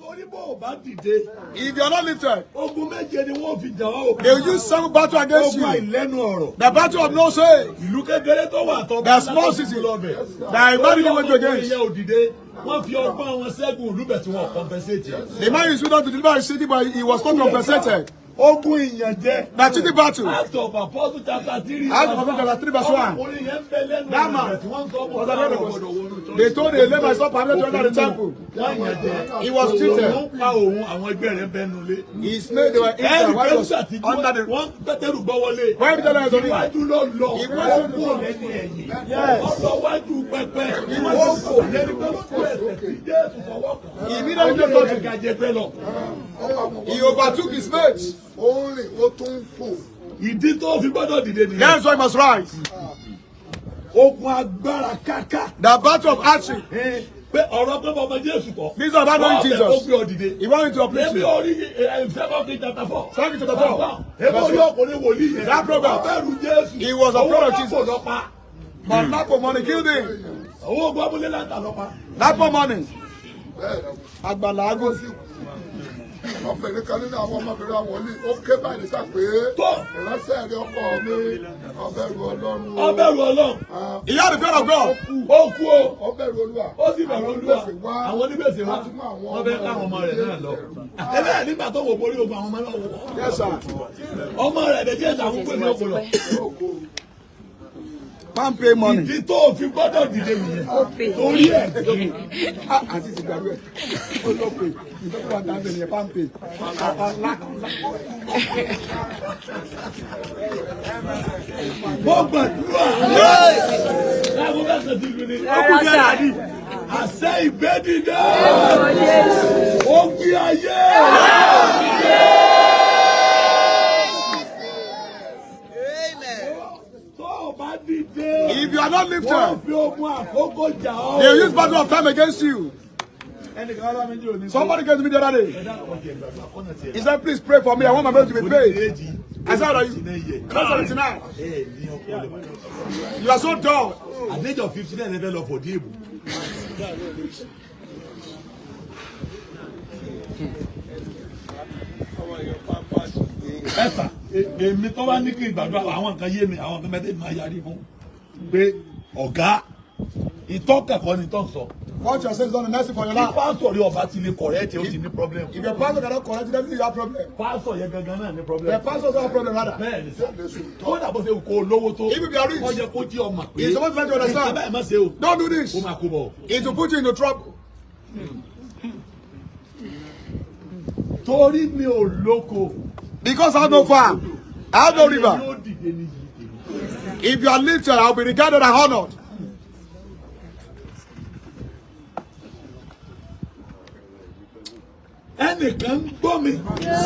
Torí bó o bá dìde, If you are not lifted, ogun méje ni wọ́n fi jà ọ́ o. they will use seven battle against Ogun you. àìlẹ́nu ọ̀rọ̀. The battle of no say. Ìlú kékeré tó wà tọ́ The small city. The man you went to against. Ìyẹn ò dìde. Wọ́n fi ọgbọ́n wọn ṣẹ́gun ìlú bẹ̀ tí wọ́n compensate. The man is not to deliver his city, but he was not compensated. Ogun ìyànjẹ. The city battle. Act of Apostle chapter 3. Acts of Apostle chapter 3 verse 1. Ọkùnrin yẹn ń bẹ lẹ́nu That man ọ̀rọ̀ tí wọ́n ń sọ was an eloquence. They told the Levites not permitted to enter the temple. Wọ́n yàn jẹ. He was cheated. Òun pa òun, àwọn ẹgbẹ́ rẹ̀ bẹ́nu lé. His mate, they were inside while he was Ẹnì tí under the. wọ́n Pétérù gbọ́ wọlé. When Peter was on it, Iwájú ló lọ. He Ó went kú lẹ́ni ẹ̀yìn. Ó lọ wájú pẹpẹ. Ó kò lẹ́ni pé ló kú ẹsẹ̀ tí Jésù fọwọ́ kàn. He immediately Ó touched lè him. ga jẹgbẹ́ lọ. He overtook his mates. Ó ń rìn, ó tún ń fò. Ìdí tó fi gbọ́dọ̀ dìde nìyẹn. That's why he must rise. Ogun agbára káká. The battle of hardship. Pé ọ̀rọ̀ pé ọmọ Jésù kọ́. This is about knowing Wọ́n fẹ́ Jesus. kó gbé ọ dìde. He wanted to uplift Ebi you. orí Second King chapter 4. Second King chapter 4. Ebi orí ọkùnrin wòlíì yẹn. That proverb. Ó bẹ̀rù Jésù. He was afraid of Owó Jesus. lápò lọ pa. But Lapo money killed him. Owó ogun abúlé láǹtà lọ pa. Lapo money. Bẹ́ẹ̀ ni. Àgbàlá ago. Ọmọbìnrin kan nínú àwọn ọmọbìnrin àwọn wòlíì ó ké báyìí níta pé Tó. ìránṣẹ́ rẹ ọkọ mi, ó bẹ̀rù Ọlọ́run o. Ó bẹ̀rù Ọlọ́run. He had the fear of God. Ó kú o. Ó bẹ̀rù Olúwa. Ó sì bẹ̀rù Olúwa. Àwọn onígbèsè wá Àwọn onígbèsè wá. láti mú àwọn Wọ́n fẹ́ káwọn ọmọ rẹ̀ náà lọ. Ẹlẹ́yìn nígbà tó wò borí ogun àwọn ọmọ náà wò. Yes, sir. Ọmọ rẹ̀ dẹ̀ jẹ́ ìdààmú pé ní òkú lọ. Palm pay money. Ìdí tó fi gbọ́dọ̀ dìde nìyẹn. Torí ẹ̀ Ah, àti ti gbàgbé. Ó lọ pé ìtọ́jú wa dáńbẹ̀ nìyẹn palm pay. Ọlá. Mo gbàdúrà. Láàbò bá ṣe ti lu ni. Ó kù díẹ̀ dàdí. Àṣẹ ìgbédìde. Ó gbé ayé. Tó o bá dìde. If you are not Wọ́n lifted, fi ogun àkókò jà ọ́. they will use battle of time against you. Ẹnìkan wá bá mi jẹ́ òní. Somebody came to me the other day. He said, "Please pray for me. I want my brother to be paid." I said, "Are you? That's 79. You are so dull." At the age of 59, ẹ fẹ́ lọ fòdí ìbò. Ẹ̀sà, èmi tó bá ní kí n gbàdúrà, àwọn nǹkan yé mi, àwọn nǹkan mẹ́tẹ́ máa yarí fún. Pé ọ̀gá, ìtọ́kẹ̀kọ́ ni tó ń sọ. What you are saying is not the next thing for your Tí life. pásítọ̀ rí ọba ti lè correct, ó ti ní problem. If your pastor cannot correct you, definitely you have problem. Pásítọ̀ yẹn gangan náà ní problem. The pastor also have problem rather. Bẹ́ẹ̀ ni sá. Kódà bó ṣe kó lówó tó. If you are rich, Ó yẹ kó jí ọmọ pé. He's supposed to let you understand. Nǹkan báyìí má ṣe o. Don't do this. Ó máa kó bọ̀. It will put you into trouble. Torí mi ò lóko. Because I have no farm, I have no river. Yóò dìde ní yìí tèmi. If you are lifted, I will be regarded and honored. Ẹnìkan ń gbọ́ mi.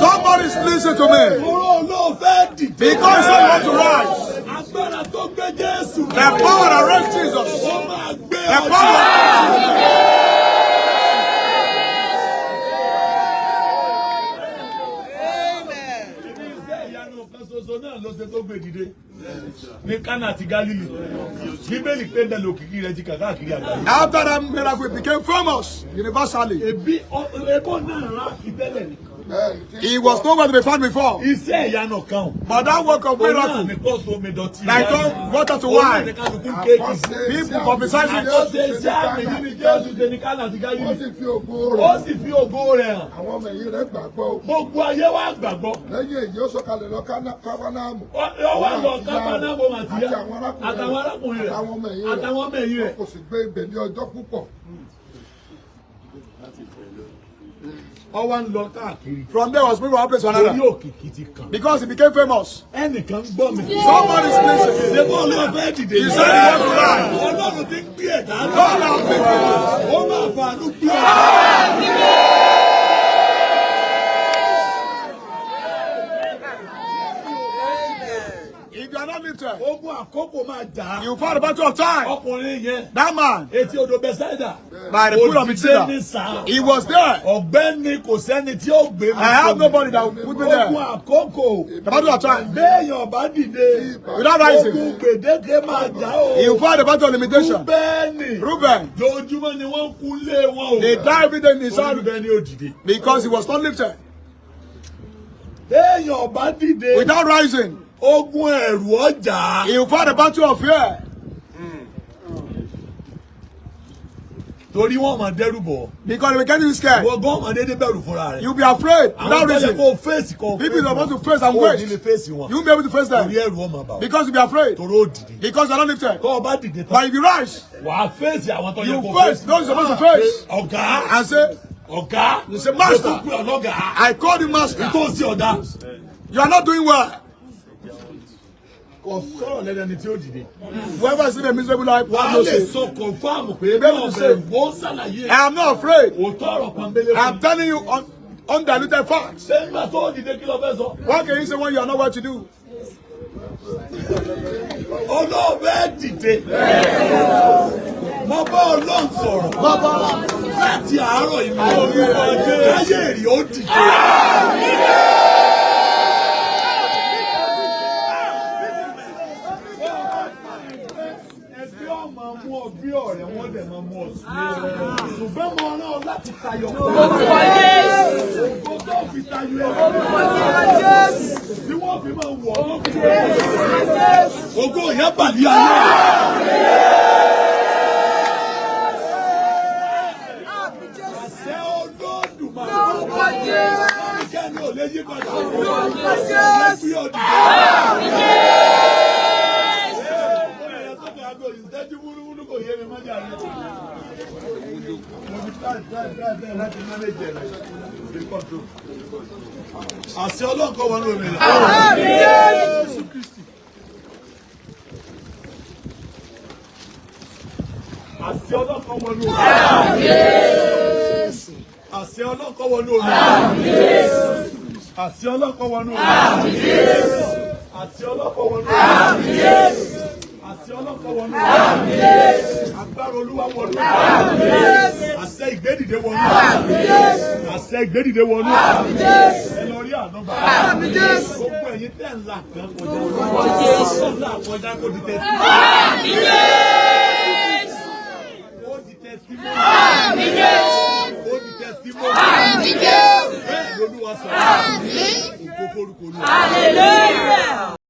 Somebody is listening to me. Oró olóòfẹ́ dìde. Because you want to rise. Agbára tó gbé Jésù. The power that raised Jesus. Ó máa gbé The ọjọ́. power. Iṣẹ́ ìyanu kan ṣoṣo náà ló ṣe tó gbé dìde. Ní Kánà àti Gálílì. Bíbélì pé bẹ́ẹ̀ lòkìkí rẹ̀ ti kà káàkiri àgbáyé. After that miracle, it became famous universally. Ebi ebó náà rà ìbẹ́lẹ̀ ni. Bẹ́ẹ̀ ni tí He was nowhere to be found before. Iṣẹ́ ìyanu kan o. But that work of Òun náà miracle, ní kó so omi dọ̀tí. like turn water to Òun náà ní wine, kálukú kéèkì. àkọsí people publicize it. Àkọsí iṣẹ́ àmì yìí ni Jésù ṣe ní Kánà àti Wọ́n Gálílì. sì fi ògo Ó rẹ̀. sì fi ògo rẹ̀ hàn. Àwọn ọmọ ẹ̀yìn rẹ̀ gbàgbọ́ o. Gbogbo ayé wa gbàgbọ́. Lẹ́yìn èyí ó sọ̀kalẹ̀ lọ Káfánámù. Ó wá lọ Káfánámù àti Àti àwọn arákùnrin rẹ̀. àtàwọn arákùnrin rẹ̀. Àtàwọn ọmọ ẹ̀yìn rẹ̀. Àtàwọn ọmọ ẹ̀yìn rẹ̀. Kò sì gbé ibẹ̀ ní ọjọ́ púpọ̀. Ó wá ń lọ káàkiri. From there was moved from one place to Orí another. òkìkí ti kàn. Because he became famous. Ẹnìkan ń gbọ́ mi. Somebody is listening. Ṣé bó ló fẹ́ dìde? He said he want to rise. Ọlọ́run ti ń gbé ẹ̀dá lọ. God has lifted you. Ó máa fàánú gbé ọ. If you are not lifted, Ogun àkókò máa jà á. you fought the battle of time. Ọkùnrin yẹn. That man, Etí odò Bẹ́sáìdà. By the pool of Òdìdé ní Bethesda. sá. He was there. Ọ̀gbẹ́ni kò sẹ́ni tí ó gbé mi. I have nobody that will put me there. Ogun àkókò. The battle of time. Béèyàn bá dìde. Without rising. Ogun gbèdéke máa jà o. He will fight the battle of limitation. Rúbẹ́nì. Reuben, Lójúmọ́ ni wọ́n kú lé wọn o. they die every day in his Torí hand Rúbẹ́nì ò dìde. because he was not lifted. Béèyàn bá dìde. Without rising, Ogun ẹ̀rù ọjà. he will fight the battle of fear. Torí wọ́n máa dẹ́rù bọ̀. Because they will get you scared. Ìwọ gan máa dédé bẹ̀rù fúnra rẹ̀. You'll be afraid Àwọn without tó yẹ reason. kó fèsì kan. People you are about to face and O wait. ní lè fèsì wọn. You won't be able to face Torí them ẹ̀rù ọmọ bà ọ́. because you'll be afraid. Torí ó dìde. Because you're not lifted. Tó o bá dìde tán. But if you rise, Wàá fèsì àwọn tó yẹ you kó face those you're supposed to face Ọ̀gá. and say, Ọ̀gá. You say, "Master." Mo tún pè ọ́ lọ́gàá. I called you master. Tó sí ọ̀dà. You are not doing well. Kò sọ̀rọ̀ lẹ́nu ẹni tí ó dìde. Whoever is living a miserable life, Wàá have no lè say. sọ kọ̀nfàmù pé Bẹ́ẹ̀ náà ni ṣe. bẹ̀rù wọ́n ṣàlàyé. I am not afraid. Òótọ́ ọ̀rọ̀ pọ̀nbélé I am telling you undiluted facts. Ṣé nígbà tó dìde kí ló fẹ́ sọ? What can you say when you are not what to do? Olóòfẹ́ dìde. Mo bá Ọlọ́run sọ̀rọ̀. Baba, Láti àárọ̀ ìlú orúkọ Káyé èrè ó dìde. Ẹgbẹ́ ọmọ mú ọ bí ọ̀rẹ́ wọn dẹ̀ máa mú ọ sí. Ṣùgbọ́n mo rán ọ láti tayọ. Ògo tó fi tayọ ẹ̀. Tí wọ́n fi máa wọ̀ ọ́ lókè. Ògo yẹn bàlí ayé. Àṣẹ Olódùmarè. Ẹnikẹ́ni ò lè yí padà. Ẹgbẹ́ òdìdó. Àṣẹ ọlọ́nkọ́ wọnú omi rẹ̀. Àṣẹ ọlọ́nkọ́ wọnú omi rẹ̀. Àṣẹ ọlọ́nkọ́ wọnú omi rẹ̀. Àṣẹ ọlọ́nkọ́ wọnú omi rẹ̀. Àṣẹ ọlọ́nkọ́ wọnú omi rẹ̀. Àṣẹ ọlọ́nkọ́ wọnú omi rẹ̀. Agbára Olúwa wọnú omi rẹ̀. Àṣẹ ìgbédìde wọnú omi rẹ̀. Àṣẹ ìgbédìde wọnú omi rẹ̀. Ẹ lọ rí ànọ́bà. Gbogbo ẹ̀yin tẹ́ ń la kan kọjá. Tẹ́ ń la kọjá kó di tẹ́sí. Ó di testimony. Ó di testimony. Bẹ́ẹ̀ lolúwa sọ. Ògo forúkọ Olúwa. Hallelujah.